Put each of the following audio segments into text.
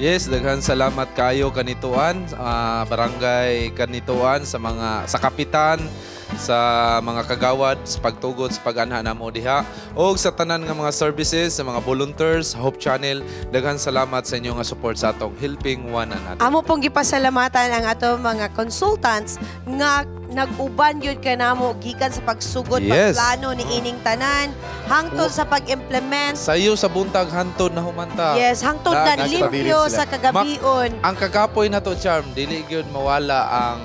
Yes, daghan salamat kayo Canitoan, barangay Canitoan, sa mga sa kapitan, sa mga kagawad sa pagtugod sa pag-anha namo diha og sa tanan nga mga services, sa mga volunteers, Hope Channel, daghan salamat sa inyo nga support sa atong Helping One Another. Amo pong gipasalamatan ang atong mga consultants nga nag-uban gyud kanamo gikan sa pagsugod, pagplano ni ining tanan hangtod sa pag-implement. Sayo sa buntag hantod na humanta. Yes, hangtod na limpyo sila. Sa kagabion. Ang kakapoy na to, Charm, dili gyud mawala ang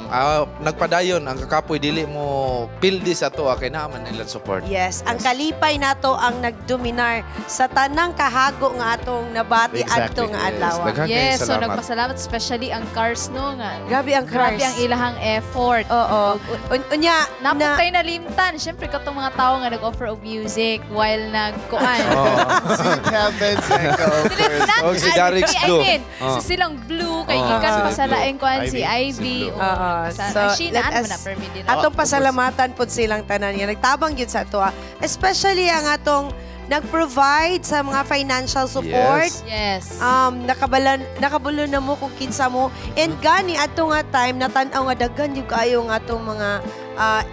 nagpadayon ang kakapoy, dili mo pildi sa to kay naa man ilang support. Yes, ang kalipay nato ang nagdominar sa tanang kahago nga atong nabati adto nga adlaw. Daghan kayong Yes, so salamat. Nagpasalamat especially ang cars, no, nga. Grabe ang cars. Grabe ang ilahang effort. Oo. Unya na Naputay na limtan. Siyempre, katong mga tao nga nag-offer of music while nagkuan. Sweet Heavens Echo. Not, Oh, si Darix I Blue. mean, Oh. so silang Blue, kay Oh, gikan si pa sa Blue. laing kuan si Ivy. Ivy. Si Blue. Oh, Oo. So, Sheena, let ano man us- na permit din. Atong pasalamatan pod silang tanan nga nagtabang gyud sa ato. Especially ang atong nag-provide sa mga financial support. Nakabalan nakabulo na mo kung kinsa mo and gani ato nga time natan-aw nga daghan yung kaayo nga atong mga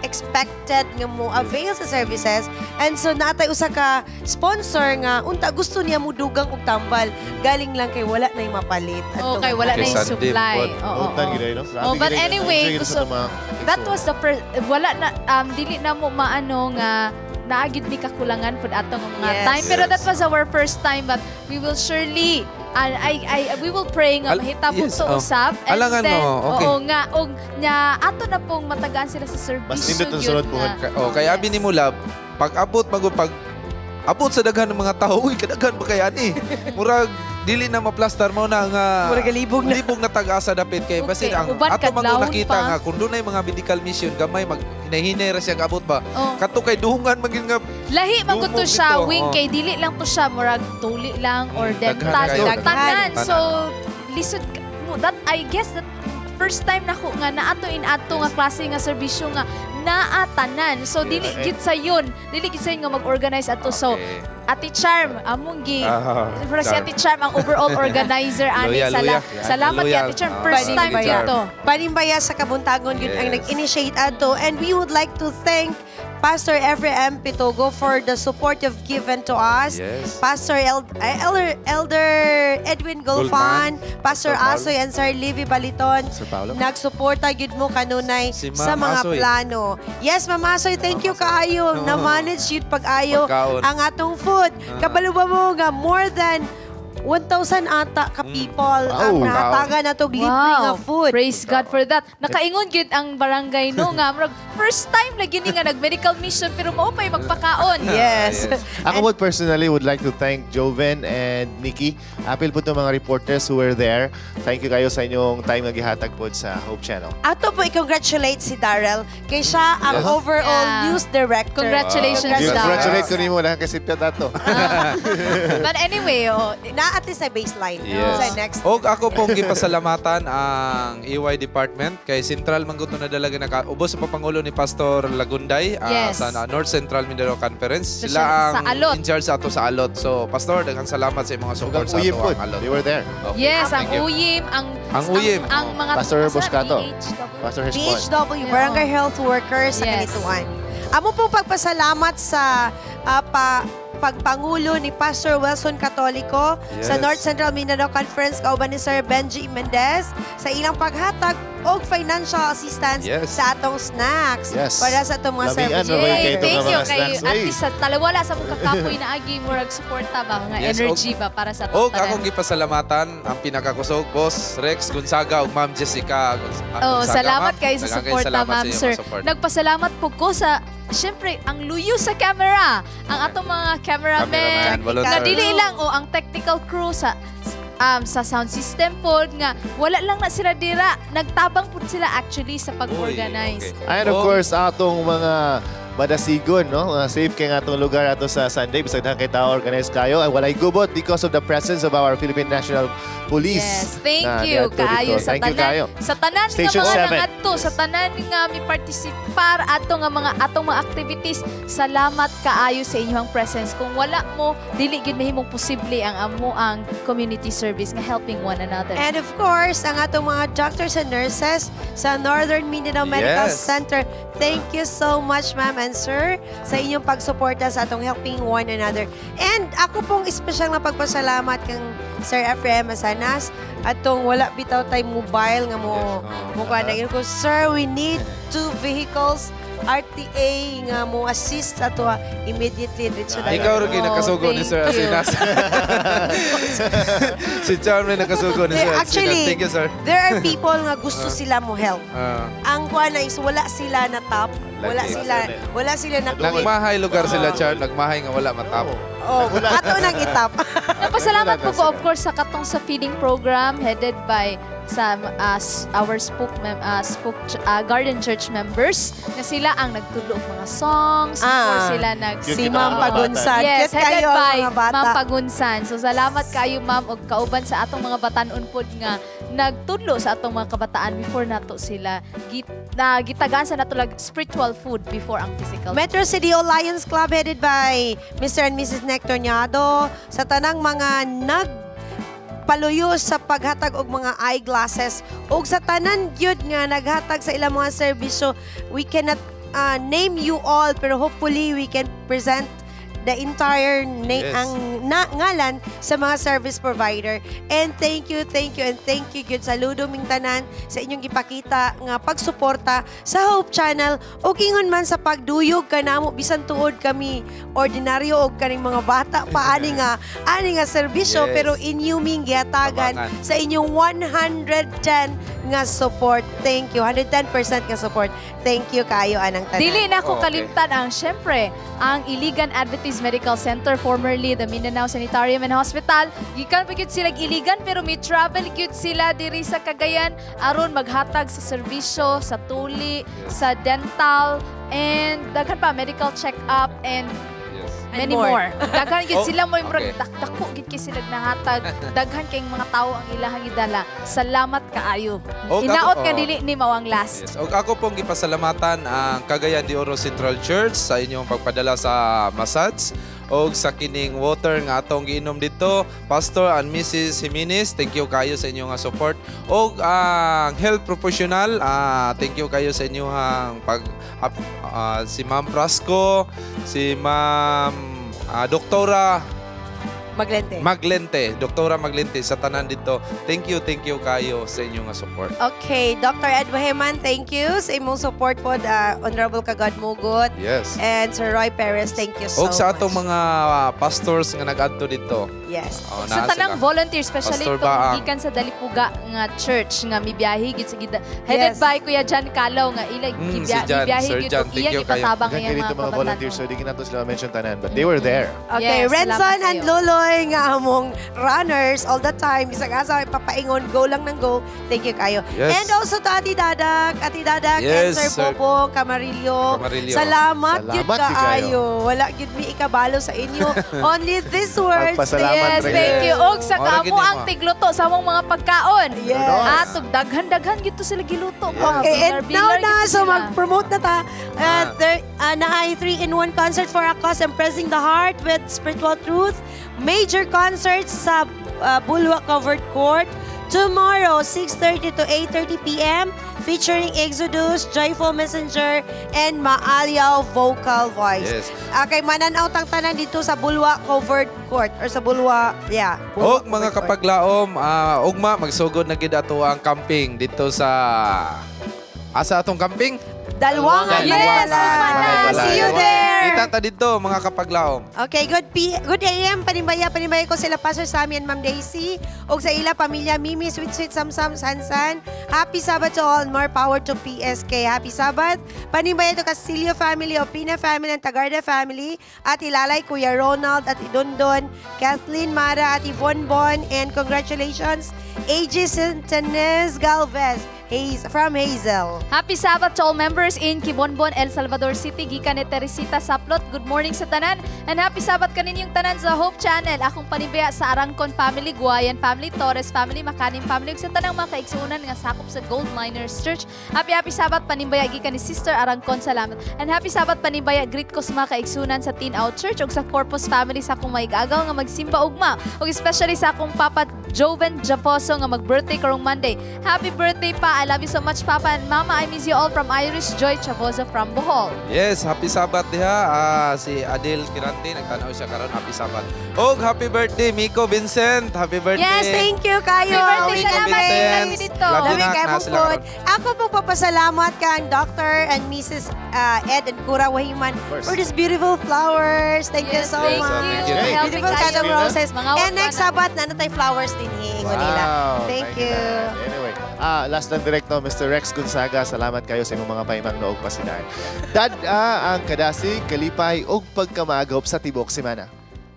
expected nga mo avail sa services and so naatay usa ka sponsor nga unta gusto niya mo dugang og tambal galing lang kay wala na mapalit Oh, adto kay nga wala na Kay yung Sandeep supply. pod. Oo, Utan oo. gid no? Grabe Oh, but gid, anyway, enjoy gid sa mga that was the first, wala na dili na mo maano nga naagid mi kakulangan pud atong mga time, pero that was our first time, but we will surely and I we will pray nga mahitabo to usab and Alangan, then no, okay. oo nga og nya ato na pong matagaan sila sa serbisyo Mas nindot ang gyud sunod po. Oh, kaya abi ni mo, love, pag abot magud pag abot sa daghan ng mga tao, uy, kadaghan ba kay ani? Murag dili na maplastar mo na nga Murag galibog na. Libog na tag-asa dapit kay basin ang Uban ato man kadlawon nakita pa. nga kung dunay mga medical mission gamay mag hinahinay ra siya abot ba. Oh. Kato kay duhungan magin nga Lahi man gud to Dumog siya, ito, wing, oh. kay dili lang to siya murag tuli lang or Daghan dental kayo. tanan. Tanan. So lisod mo that, I guess that first time nako nga naato in ato nga klase nga serbisyo nga naa tanan. So dili gid sa yun, dili gid sa yun nga mag-organize ato. So Ate Charm, among gi pero si Charm. Ate Charm ang overall organizer ani. Luya, luya. Salamat kay Luya. Ate Charm. First time Panimbaya. dito. Panimbaya sa kabuntagon yun ang nag-initiate ato and we would like to thank Pastor Ephraim Pitogo for the support you've given to us. Pastor Elder Edwin Gulfan, Pastor Pastor Paul. Asoy and Sir Livy Baliton. Sir Paolo. Nagsuporta gyud mo kanunay Si Ma'am sa mga Asoy. plano. Yes, Ma'am Asoy, thank you kaayo. Oo. Na-manage yun pag-ayo Pagkaon. ang atong food. Kabalo ba mo nga more than 1,000 ata ka people ang nahatagan natog libre nga food. Praise God for that. Nakaingon gyud ang barangay no nga murag first time lagi ni nga nag-medical mission pero mao pa'y magpakaon. Yes. Ako would personally would like to thank Joven and Nikki. Apil po itong mga reporters who were there. Thank you kayo sa inyong time nga gihatag po sa Hope Channel. Ato po i-congratulate si Darrell kay siya ang overall news director. Congratulations, Congratulations. Darrell. Congratulate ko nimo lang kasi sipyat ato. But anyway, oh, Na at least sa baseline. Sa next. Og ako pong gipasalamatan ang EY department kay Central man gud to na dalaga na ubos sa papangulo ni Pastor Lagunday sa North Central Mindanao Conference. So, Sila siya ang sa Alot. in charge sa ato sa Alot. So Pastor, daghang salamat sa imong Ug support ang sa uyim ato po. ang Alot. They were there. Okay. Yes, ang Thank you. uyim, ang Ang uyim, ang oh. mga Pastor asa, Boscato. BHW? Pastor Heshbon. BHW, Barangay Health Workers sa Canitoan. Amo pong pagpasalamat sa pagpangulo ni Pastor Wilson Catolico sa North Central Mindanao Conference kauban ni Sir Benji Mendez sa ilang paghatag og financial assistance sa atong snacks para sa atong mga Lamian, services. no, Yay, kay itong thank mga you kay snacks. at Uy. least sa talawala sa mong kakapoy na agi murag suporta ba nga energy ba para sa atong Og tanan. akong gipasalamatan ang pinakakusog, Boss Rex Gonzaga ug Ma'am Jessica Oh, Gonzaga, salamat ma'am. kayo sa Daghang suporta, salamat ma'am, sa inyong sir. support. Nagpasalamat po ko sa syempre ang luyo sa camera, ang atong mga cameraman, Cameraman, volunteers. nga dili lang o ang technical crew sa sound system po nga wala lang na sila dira, nagtabang po sila actually sa pag-organize. Uy, okay. And of Og course, atong mga madasigon, no? Safe kay nga atong lugar ato sa Sunday bisag daghan kay tao, organize kayo ay walay gubot because of the presence of our Philippine National Police Yes, thank na you niadto kaayo dito. sa Thank you tanan. kayo. Sa tanan nga Station mga 7. nangadto, sa tanan nga mi participar ato nga mga atong mga activities, salamat kaayo sa inyong presence. Kung wala mo, dili gyud mahimong posible ang amo ang community service nga helping one another. And of course, ang atong mga doctors and nurses sa Northern Mindanao Medical Center. Thank you so much, ma'am and sir, sa inyong pagsuporta sa atong helping one another. And ako pong espesyal na pagpasalamat kang Sir Ephraim Asanas atong wala bitaw tay mobile nga mo Yes, mo kuha na ko, "Sir, we need two vehicles RTA nga mo assist sa ato immediately." Diretso na. Ikaw rin Oh, nakasugo ni thank Sir you. Asinas. Si Charm rin nakasugo ni Eh, Sir Asinas. actually, Thank you, sir. there are people nga gusto sila mo help. Ang kuha na is wala sila na top, wala Lagi. sila, wala sila na Nagmahay lugar sila, Charm. Nagmahay nga wala matap. Oh, ato nang itap. Napasalamat po ko, of course, sa katong sa feeding program headed by sa our Spook Garden Church members na sila ang nagtudlo og mga songs before sila nag Cute Si kita Ma'am mga Pagunsan. Yes, Cute headed kayo ang by mga bata. Ma'am Pagunsan. So salamat kayo, ma'am, og kauban sa atong mga batan-on pod nga nagtudlo sa atong mga kabataan before nato sila na gitagaan sa nato lag spiritual food before ang physical. Metro City All Lions Club headed by Mr. and Mrs. Nector Nyado, sa tanang mga nag paluyo sa paghatag og mga eyeglasses ug sa tanan gyud nga naghatag sa ilang mga serbisyo. We cannot name you all, pero hopefully we can present the entire ang na, ngalan sa mga service provider. And thank you, thank you, and thank you gyud. Saludo ming tanan sa inyong gipakita nga pagsuporta sa Hope Channel o ingon man sa pagduyog kanamo bisan tuod kami ordinaryo og kaning mga bata pa ani nga serbisyo, pero inyo ming gihatagan Tabangan. Sa inyong 110 nga support. Thank you. 110% nga support. Thank you kayo anang tanan. Dili na ko kalimtan ang syempre ang Iligan Adventist Medical Center, formerly the Mindanao Sanitarium and Hospital. Gikan pa gyud sila Iligan pero may travel gyud sila diri sa Cagayan aron maghatag sa serbisyo sa tuli, sa dental and daghan pa, medical check-up and And many more. more. Daghan gyud sila mo murag dako gyud kay sila nahatag. Daghan kay mga tawo ang ilahang idala. Salamat kaayo. Hinaot nga dili ni mao ang last. Yes. Og ako pong gipasalamatan ang Cagayan de Oro Central Church sa inyong pagpadala sa massage og sa kining water nga atong giinom dito. Pastor and Mrs. Jimenez, thank you kayo sa inyong nga support. Og ang health professional, thank you kayo sa inyong pag si Ma'am Prasco, si Ma'am Doktora Maglente. Maglente, Doktora Maglente, sa tanan dito. Thank you kayo sa inyong nga support. Okay, Dr. Ed Waheman, thank you sa imong support po, Honorable Kagad Mugot. And Sir Roy Perez, thank you so Og sa atong much. mga pastors nga nag-adto dito. Oh, Sa naa tanang sila. volunteer, especially Pastor itong Baang. gikan sa Dalipuga nga church nga mibiyahe gid sa gida headed by Kuya John Calaw nga ila Si John, mibiyahe Sir gyud John, og thank iyang you kayo. ipatabang Daghan iyang kay dito mga mga volunteers, kabataan. so di nato sila mention tanan, but they were there. Okay, Yes, Renson salamat and kayo. Loloy nga among runners all the time. Bisag asa may papaingon, go lang ng go. Thank you kayo. And also to Ate Dadak, Ate Dadak and Yes, Sir, Sir Bobo Camarillo. Camarillo. Salamat, gyud Salamat gyud kaayo. kayo. Wala gyud mi ikabalo sa inyo. Only these words. Magpasalamat Yes, rin. thank you. Og sa Ora kamo gid nimo. ang tigluto sa among mga pagkaon. At ug daghan-daghan gid to sila giluto. Okay, and now Bilar-bilar na, gid to so sila. mag-promote na ta. There, naay 3-in-1 concert for a cause, Impressing the Heart with Spiritual Truth. Major concerts sa Bulwa Covered Court. Tomorrow, 6:30 to 8:30 p.m. featuring Exodus, Joyful Messenger, and Maaliaw Vocal Voice. Okay, mananaw tang tanan dito sa Bulwa Covered Court or sa Bulwa, yeah. Bulwa Og mga Covered Court. kapaglaom, ugma magsugod na gid ato ang camping dito sa asa atong camping? Dalwangan. Yes, Malaybalay. ugma na. Malaybalay. See you there. Kita ta dito, mga kapaglaom. Okay, good AM, panimbaya, panimbaya ko sila Pastor Sammy and Ma'am Daisy ug sa ila pamilya Mimi, Sweet Sweet, Samsam, Sansan. Happy Sabbath to all and more power to PSK. Happy Sabbath. Panimbaya to Castillo family, Opina family, and Tagarda family, at Ilalay, Kuya Ronald, at Idundon, Kathleen Mara, at Yvonne Bon, and congratulations, AJ Centenez Galvez. From Hazel. Happy Sabbath to all members in Kibonbon, El Salvador City. Gikan ni Teresita Saplot. Good morning sa tanan. And happy Sabbath kaninyong tanan sa Hope Channel. Akong panimbaya sa Arangkon Family, Guayan Family, Torres Family, Makanim Family, ug sa tanang mga kaigsuonan nga sakop sa Gold Miners Church. Happy happy Sabbath, panimbaya gikan ni Sister Arangkon. Salamat. And happy Sabbath, panimbaya, greet ko sa mga kaigsuonan sa Teen Out Church ug sa Corpus Family sa akong maigagaw nga magsimba ugma. Ug especially sa akong papa Joven Japoso nga mag-birthday karong Monday. Happy birthday pa. I love you so much, Papa and Mama. I miss you all, from Irish Joy Chavoso from Bohol. Yes, happy Sabbath diha. Si Adel Kirante nagtanaw siya karon, happy Sabbath. Og happy birthday, Miko Vincent. Happy birthday. Yes, thank you kayo. Happy birthday, Miko salamat. Vincent. Thank you dito. Love you Lami na, kay na mong sila food. karon. Ako po papasalamat kang Dr. and Mrs. Ed and Cura Wahiman Course. For these beautiful flowers. Thank you Yes, so thank much. you. Thank you. Healthy Beautiful kayo. katong roses. Mga And next wakwana. Sabbath, na natay flowers din hiingon nila. Thank you. Dad. Anyway, last lang direct no, Mr. Rex Gonzaga, salamat kayo sa imong mga pahimang noog pasidan. Dad, ang kadasig, kalipay ug pagkamagop sa tibok semana.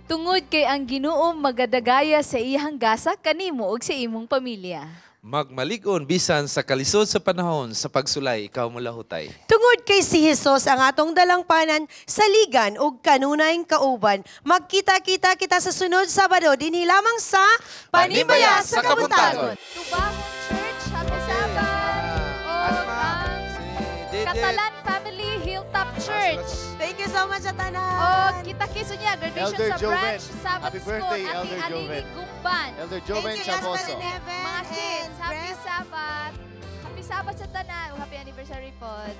Tungod kay ang Ginoo magadagaya sa iyang gasa kanimo ug sa imong pamilya. Magmalig-on bisan sa kalisod sa panahon, sa pagsulay ikaw molahutay. Tungod kay si Jesus ang atong dalangpanan, saligan ug kanunayng kauban. Magkita-kita kita sa sunod Sabado dinhi lamang sa Panimbaya sa Kabuntagon. Tubangon Church, happy Sabbath. Ah, Og Alma, ang si Jejet. Catalan Family Hilltop Church. Thank you so much sa tanan. Og kita kiso niya, graduation Elder sa Joven. branch, Sabbath Happy School, birthday, Ate Elder Alini Joven. Gumban. Elder Joven Thank you, Jasper Chaboso. and Evan Mga kids, and happy Brett. Sabbath. Happy Sabbath sa tanan. Happy anniversary pod.